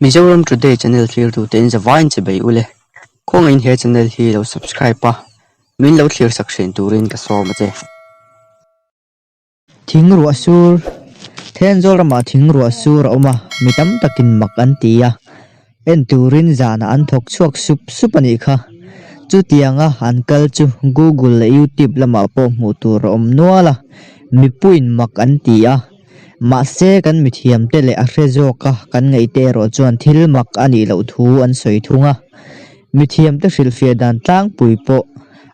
Mizoram Today channel thlirtute in zavaiin che bei ule. Khawngaihin he channel hi lo subscribe a, min lo thlir sak thin turin ka sawm a che. Thing ruah sur, Thenzawl ramah thing ruah sur a awm a, mi tam takin mak an ti a. En turin zanah an thawk chhuak sup sup a nih kha. Chutianga an kal chu Google leh YouTube lamah pawh hmuh tur a awm nual a, mipuiin mak an ti a. Mahse kan mithiamte leh a hre zawka kan ngaihte erawh chuan thil mak a nih loh thu an sawi thung a. Mithiamte hrilhfiah dan tlangpui pawh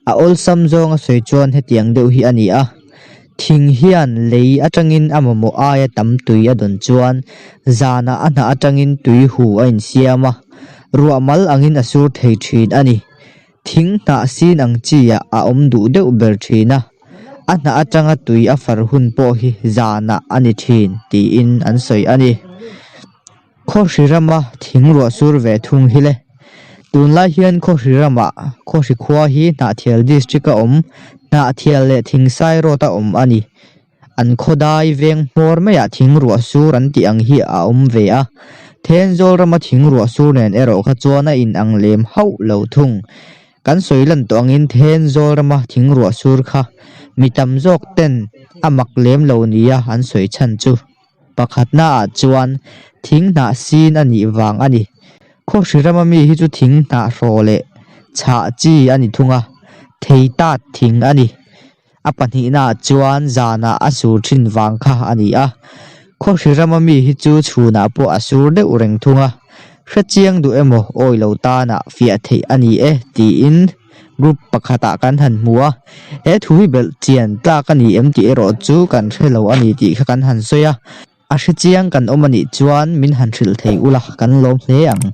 a awlsam zawnga sawi chuan hetiang deuh hi a ni a. Thing hian lei atangin a mamawh aia tam tui a dawn chuan zanah a hnah atangin tui hu a insiam a, ruah mal angin a sur thei thin a ni. Thing hnah sin ang chi ah a awm duh deuh ber thin a, a hnah atanga tui a far hun pawh hi zanah a ni thin tiin an sawi a ni. Khawhri rama thing ruah sur ve thung hi le. Tunlai hian Khawhri ramah Khawhri khua hi Hnahthial District a awm, Hnahthial leh Thingsai Road a awm a ni. An khawdai veng hmawr maiah thing ruah sur an tih ang hi a awm ve a. Thenzawl rama thing ruah sur nen erawh kha chuan a inang lem hauh lo thung. Kan sawi lan tawh angin Thenzawl rama thing ruah sur kha mi tam zawk ten a mak lem lo nia an sawi chhan chu. Pakhatnaah chuan thing hnah sin a nih vang a ni. Khawhri rama mi hi chu thing hnah hraw leh chhah chi a ni thung a, thei tat thing a ni. A pahnihnaah chuan zanah a sur thin vang kha a ni a. Khawhri rama mi hi chu chhunah pawh a sur deuh reng thung a, hrechiang duh emaw awi lo tanah fiah theih a ni e tiin Group pakhatah kan han hmu a, he thu hi belh chian tlak a ni em tih erawh chu kan hre lo a ni tih kha kan han sawi a, a hre chiang kan awm a nih chuan min han hrilh thei ula kan lawm hle ang.